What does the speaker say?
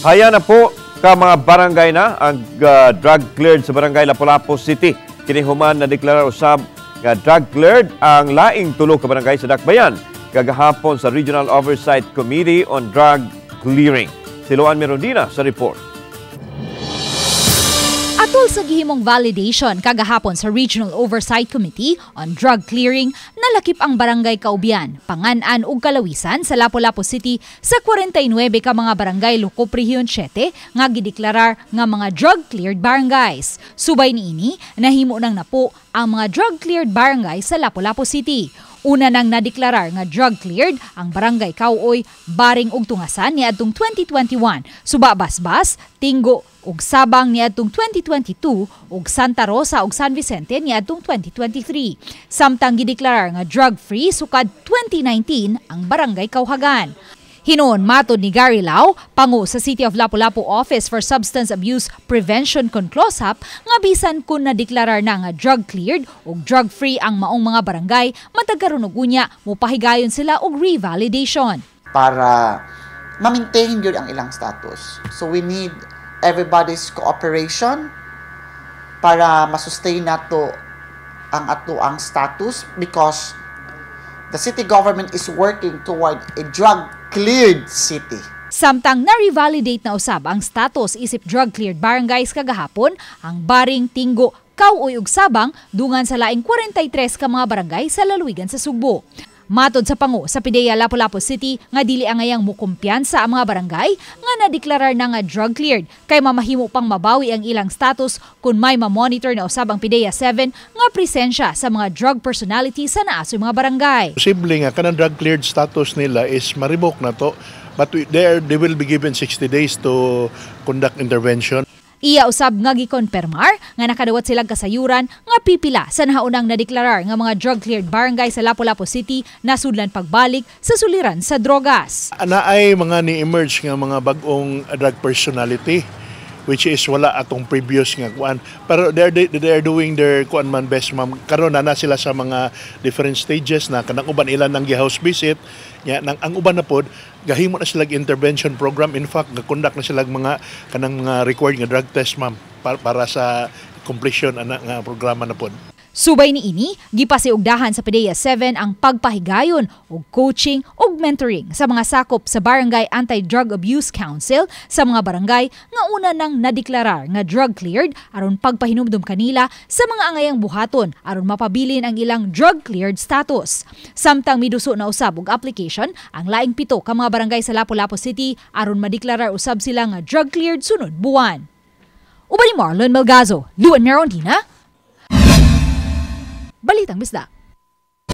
Haya na po ka mga barangay na ang drug cleared sa Barangay Lapu-Lapu City. Kini human na deklarar usab nga drug cleared ang laing tulo ka barangay sa Dakbayan kagahapon sa Regional Oversight Committee on Drug Clearing. Si Luan Mirondina sa report. Atol sa gihimong validation kagahapon sa Regional Oversight Committee on Drug Clearing, nalakip ang Barangay Caubian, Pangan-an ug Kalawisan sa Lapu-Lapu City sa 49 ka mga barangay lokop Rehiyon 7 nga gideklarar nga mga drug cleared barangays. Subay niini, nahimo nang napo ang mga drug cleared barangay sa Lapu-Lapu City. Una nang nadeklarar nga drug cleared ang Barangay Kauoy, Baring ug Tungasan niadtong 2021, Suba Basbas, Tingo ug Sabang niadtong 2022 ug Santa Rosa ug San Vicente niadtong 2023. Samtang gideklarar nga drug free sukad 2019 ang Barangay Kauhagan. Hinuon matod ni Gary Lau, pangu sa City of Lapu-Lapu Office for Substance Abuse Prevention kon CLOSAP, nga bisan kun nadeklarar na nga drug cleared ug drug free ang maong mga barangay, matag karon ug unya mopahigayon sila og revalidation. Para ma-maintain yun ang ilang status. So we need everybody's cooperation para masustain nato ang ato ang status because the city government is working toward a drug cleared city. Samtang na-revalidate na usab ang status isip drug cleared barangays kagahapon, ang Baring, Tingo, Kauoy ug Sabang dungan sa laing 43 ka mga barangay sa lalawigan sa Sugbo. Matod sa pangu sa PDEA Lapu-Lapu City nga dili angayang mukumpiyansa ang mga barangay nga nadeklarar na nga drug cleared kay mamahimo pang mabawi ang ilang status kung may ma-monitor na usab ang PDEA 7 nga presensya sa mga drug personality sa naasoy mga barangay. Posible nga kanang drug cleared status nila is ma-revoke na to, but they will be given 60 days to conduct intervention. Iya usab nga gikonpermar nga nakadawat silang kasayuran nga pipila sa nahaunang nadeklarar nga mga drug cleared barangay sa Lapu-Lapu City nasudlan pagbalik sa suliran sa drogas. Naay mga ni-emerge nga mga bag-ong drug personality which is wala atong previous nga kuan, pero they are doing their kuan man best, ma'am. Karon na na sila sa mga different stages na kanang uban ilan nang gi-house visit nya nang ang uban na pod gahimo na sila intervention program. In fact, ga-conduct na sila mga kanang mga required nga drug test, ma'am, para sa completion ana nga programa na pod. Subay niini, gipasiugdahan sa PDEA 7 ang pagpahigayon og coaching ug mentoring sa mga sakop sa Barangay Anti-Drug Abuse Council sa mga barangay nga una nang nadeklarar nga drug cleared aron pagpahinumdum kanila sa mga angayang buhaton aron mapabilin ang ilang drug cleared status. Samtang miduso na usab og application ang laing 7 ka mga barangay sa Lapu-Lapu City aron madeklarar usab sila nga drug cleared sunod buwan. Uban ni Marlon Melgazo, Luan Merondina, Balitang Bisdak.